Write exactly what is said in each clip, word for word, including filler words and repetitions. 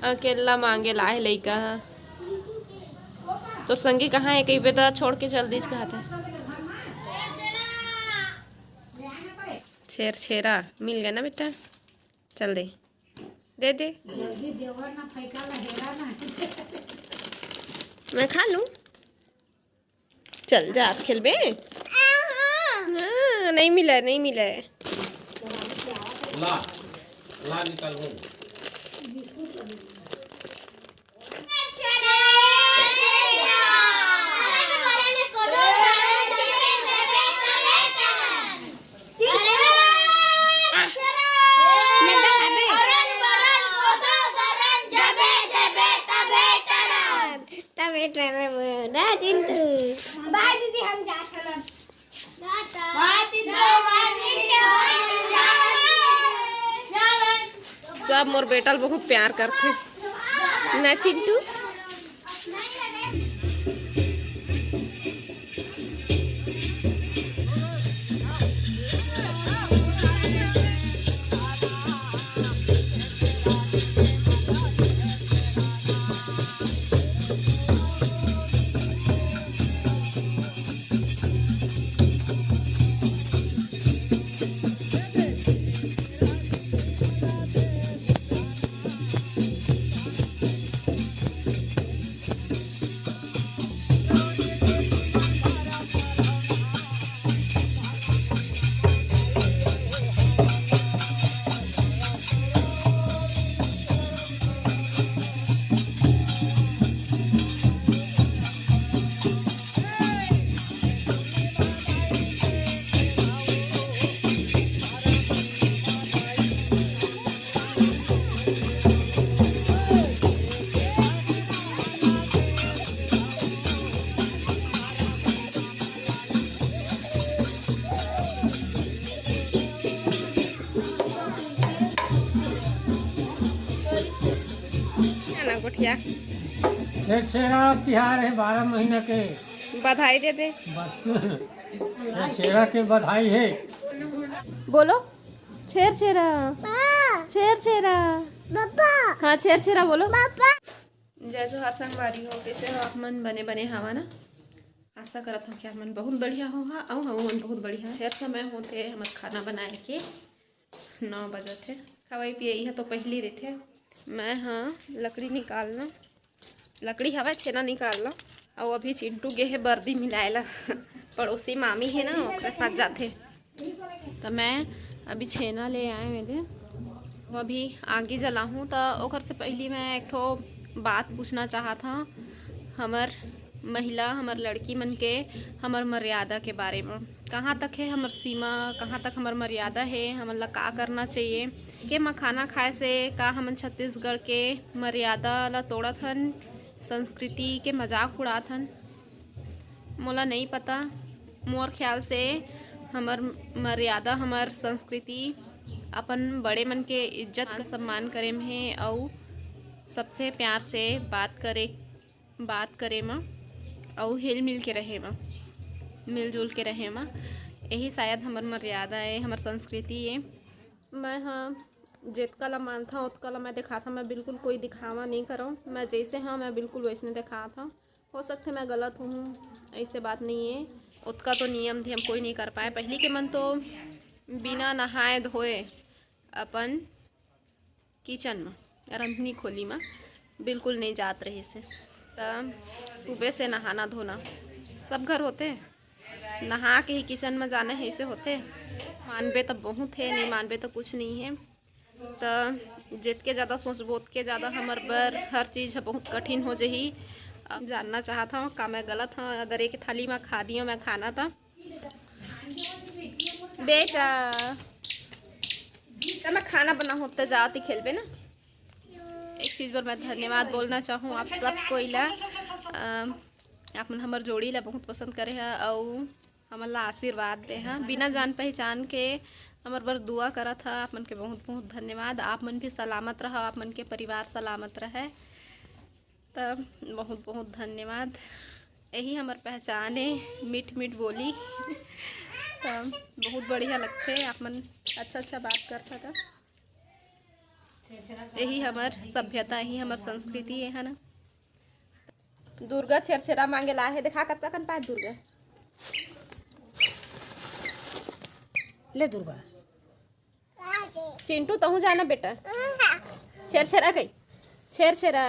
अकेला मांगे ला हे लइका ह। तोर संगी कहाँ हे कहिबे त छोड़ के चल दिस कहत हे। छेर छेरा मिल गया ना बेटा, चल दे, दे दे। जल्दी देवर ना फैका ला हेरा ना। मैं खा लूँ। चल जा, आप खेलबे। हाँ, नहीं मिला है, नहीं मिला है। ला, ला निकाल हूँ। तबे टरबो ना चिंटू। बाय दीदी, हम जात हन। बाय चिंटू, बाय चिंटू। सब मोर बेटा ल बहुत प्यार करथे ना चिंटू। है ना गोठिया? छेरछेरा तिहार है बारह महीना के। बधाई दे दे। बस। छेरछेरा के बधाई है। बोलो, छेरछेरा। छेरछेरा। हाँ, छेरछेरा बोलो। जय जोहार संगवारी हो, कइसे हो आप मन? बने बने हवा ना? आशा करत हूँ कि आप मन बहुत बढ़िया होहा, अउ हमन बहुत बढ़िया। फेर समय होथे हमर खाना बनाए के, नौ बजत हे। खवई पियई ह तो पहिली रहिथे। मैं ह लकड़ी निकालना, लकड़ी हवय, छेना निकालना। अउ अभी चिंटू गे हे बरदी मिलाए ला। पड़ोसी मामी हे ना, ओकरे साथ जाथे। त मैं अभी छेना ले आए मेरे, वो अभी आगी जलाहूँ। त ओकर से पहिली मैं एक ठो बात पूछना चाहत हूँ, हमर महिला, हमर लड़की मन के, हमर मर्यादा के बारे म। कहाँ तक हे हमर सीमा, कहाँ तक हमर मर्यादा हे, हमन ला का करना चाहिए? के म खाना खाए से का हमन छत्तीसगढ़ के मर्यादा ला तोड़त हन, संस्कृति के मजाक उड़ात हन? मोला नइ पता। मोर ख्याल से हमर मर्यादा, हमर संस्कृति अपन बड़े मन के इज्जत, मान सम्मान करे म हे अउ सबसे प्यार से बात करे, बात करे म अउ हिल मिल के रहे म, मिलजुल के रहे म, यही शायद हमर मर्यादा ए, हमर संस्कृति ए। मैं ह जेतका ला मानथव ओतका ला मैं देखाथव, मैं बिल्कुल कोई दिखावा नइ करव, मैं जइसे हव मैं बिल्कुल वइसने देखाथव। हो सकथे मैं गलत हूँ, अइसे बात नइ ए। ओतका तो नियम धियम कोई नइ कर पाए। पहिली के मन तो बिना नहाए धोए अपन किचन म, रंधनी खोली म बिल्कुल नइ जात रहिस हे। त सुबह से नहाना धोना सब घर होथे, नहा के ही किचन म जाना हे, अइसे होथे। मानबे त बहुत हे, नइ मानबे त कुछ नइ हे। त जेतके ज़्यादा सोचबो, ओतके ज़्यादा हमर बर हर चीज़ ह बहुत कठिन हो जही। अब जानना चाहत हव का मैं गलत हव? अगर एक थाली म खा दियो मैं खाना त बेटा, त मैं खाना बनाहूँ त जाती खेलबे ना। एक चीज़ बर मैं धन्यवाद बोलना चाहूँ आप सब कोई ला। अ, आप मन हमर जोड़ी ला बहुत पसंद करे ह अउ हमन ला आशीर्वाद दे ह। बिना जान पहचान के हमर बर दुआ करत ह। आप मन के बहुत बहुत धन्यवाद। आप मन भी सलामत रहो, आप मन के परिवार सलामत रहे। त बहुत बहुत धन्यवाद। यही हमर पहचान है, मीठ मीठ बोली। त बहुत बढ़िया लगथे, आप मन अच्छा अच्छा बात करथा त। यही हमर सभ्यता, यही हमर संस्कृति ये है ना। दुर्गा छेरछेरा मांगे ला हे, देखा कतका कन पाए दुर्गा। ले दुर्गा। चिंटू, तहूँ जाना बेटा। छेरछेरा कही, छेरछेरा।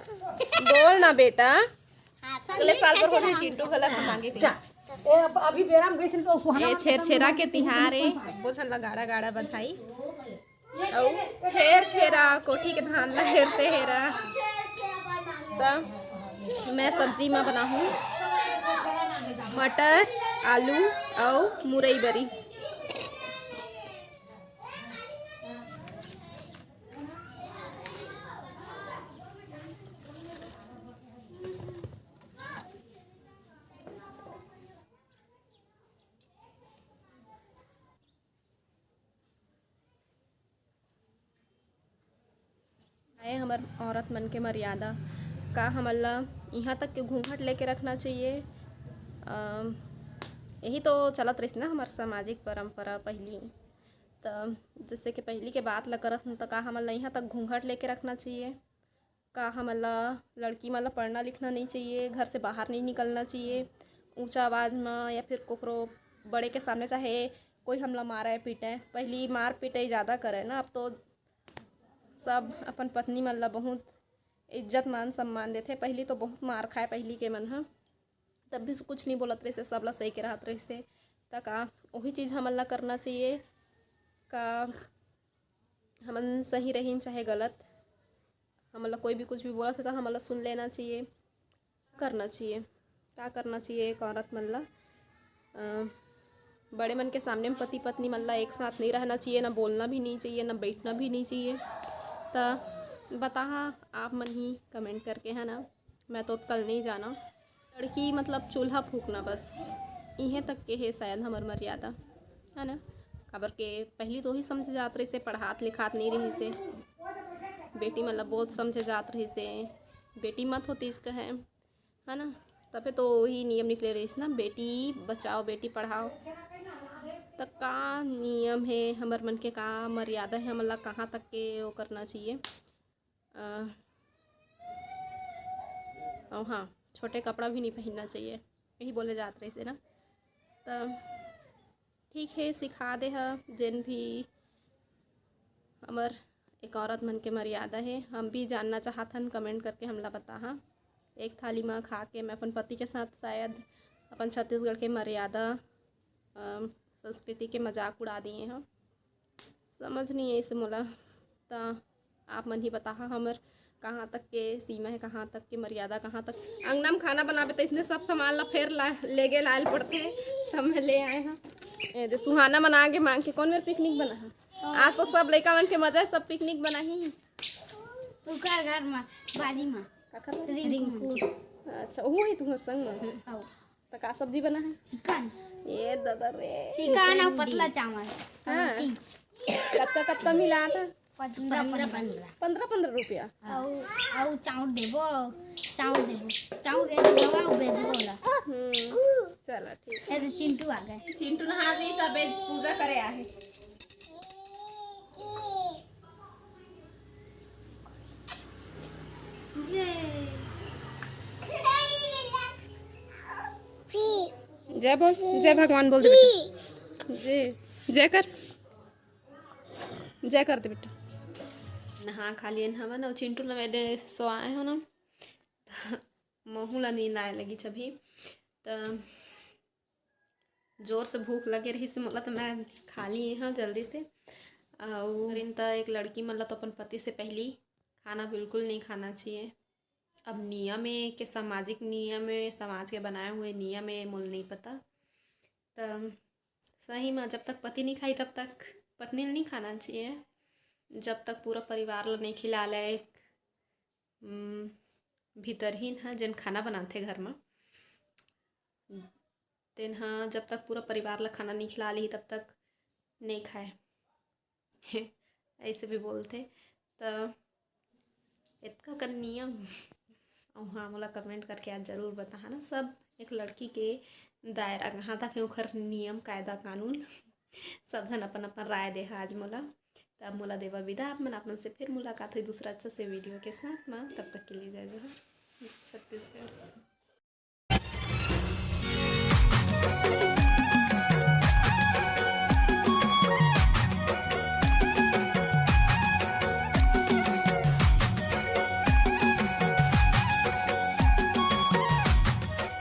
बोल ना बेटा। अगले साल बर होही चिंटू घला के मांगे कही। जा। ए, अब, अभी बेरा में गइस तो सुहाना ए, छेरछेरा के तिहार ए, बोझन ला गाड़ा गाड़ा बधाई। अउ छेरछेरा कोठी के धान ला हेरते हेरा। त मैं सब्जी में बनाहूँ मटर, आलू अउ मुरई बरी। आए हमर औरत मन के मर्यादा, का हमन ला इहाँ तक के घूंघट लेके रखना चाहिए? अम, यही तो चलत रहिस ना हमर सामाजिक परंपरा पहिली। त जैसे कि पहिली के बात ला करत हन, त का हमन ला इहाँ तक घूंघट लेके रखना चाहिए? का हमन ला, लड़की मन ला पढ़ना लिखना नहीं चाहिए, घर से बाहर नहीं निकलना चाहिए, ऊंचा आवाज़ में या फिर कोकरो बड़े के सामने, चाहे कोई हमला मारे पीटे। पहली मार पिटाई ज़्यादा करे ना, अब तो सब अपन पत्नी मन ला बहुत इज्जत मान सम्मान देथे। पहली तो बहुत मार खाए पहली के मन ह, तब भी कुछ नहीं बोलत रहिसे, सब ला सही के रहत रहिसे। त का वही चीज़ हमन ला करना चाहिए? का हमन सही रहिन चाहे गलत, हमन ला कोई भी कुछ भी बोलत हे त हमन ला सुन लेना चाहिए, करना चाहिए। का करना चाहिए एक औरत मन ला? अ, बड़े मन के सामने में पति पत्नी मन ला एक साथ नहीं रहना चाहिए, ना बोलना भी नहीं चाहिए, ना बैठना भी नहीं चाहिए। त बताहा आप मन ही comment करके, है ना, मैं तो कल नहीं जाना। लड़की मतलब चूल्हा फूकना बस, इहें तक के हे शायद हमर मर्यादा, है ना। काबर के पहली तो ही समझे जात रहिसे, पढ़ात लिखात नहीं रहिसे, बेटी मन ला बहुत समझे जात रहिसे, बेटी मत होतीस कहे, है ना। तबे तो वही नियम निकले रहिस ना, बेटी बचाओ बेटी पढ़ाओ। त का नियम हे हमर मन के, का मर्यादा हे, हमन ला कहाँ तक के वो करना चाहिए? अ, अउ हाँ, छोटे कपड़ा भी नहीं पहनना चाहिए, यही बोले जात रहिसे ना। त ठीक हे, सिखा दे ह, जेन भी हमर एक औरत मन के मर्यादा हे, हम भी जानना चाहत हन, comment करके हमला बताहा। एक थाली म खा के मैं अपन पति के साथ शायद अपन छत्तीसगढ़ के मर्यादा, अम, संस्कृति के मजाक उड़ा दिए हव। समझ नहीं आइस मोला। त आप मन ही बताहा हमर कहाँ तक के सीमा हे, कहाँ तक के मर्यादा, कहाँ तक। अंगना में खाना बनाबे त इसने सब सामान ला फेर ला, लेगे लायल पड़थे, तब मैं ले आए हव। ए दे सुहाना मन आगे मांग के, कौन मेर picnic बनाहा? आज तो सब लइका मन के मजा हे, सब picnic बनाही। ओकर घर म, बारी म। काकर घर? रिंकू। अच्छा, ओहू ही तुम्हर संग म? हव। त का सब्जी बना हे? चिकन। ए ददा रे। चिकन अउ पतला चावल। हाँ। रोटी। कतका, कतका मिला था? पन्द्रह, पन्द्रह। पन्द्रह, पन्द्रह रुपया? अउ, अउ चाउर देबो, चाउर देबो। चाउर दे देबो, अउ बेचबो ओला। हम्म, चला ठीक। ए तो चिंटू आ गए। चिंटू नहा रही, सब पूजा करे आहे। जय। जय बोल, जय भगवान बोल दे बेटा। जय, जय कर, जय कर दे बेटा। नहा खा लिए हवन अउ चिंटू ल मैं दे सोआए हो ना, महू ला नींद आए लगी अभी। त जोर से भूख लगे रहिस मोला, त मैं खा लिए हव जल्दी से। अउ रिन त एक लड़की मन ला तो अपन पति से पहली खाना बिल्कुल नहीं खाना चाहिए। अब नियम ए के, सामाजिक नियम ए, समाज के बनाए हुए नियम ए, मोला नहीं पता। त सही में जब तक पति नहीं खाई तब तक पत्नी ल नहीं खाना चाहिए। जब तक पूरा परिवार ल नहीं खिला ले, एक, उम, भीतरहीन ह जेन खाना बनाथे घर म, तेन ह जब तक पूरा परिवार ल खाना नहीं खिला लिही तब तक नहीं खाए। ऐसे भी बोलथे। त एतका कन नियम। अउ हाँ, मोला comment करके आज जरूर बताहा ना, सब एक लड़की के दायरा कहाँ तक हे, ओखर नियम, कायदा, कानून। सब झन अपन अपन राय देहा आज मोला। तब मोला देवा विदा, आप मन, आप मन से फिर मुलाकात होई दूसरा अच्छा से वीडियो के साथ में। तब तक के लिए जय जोहार, छत्तीसगढ़।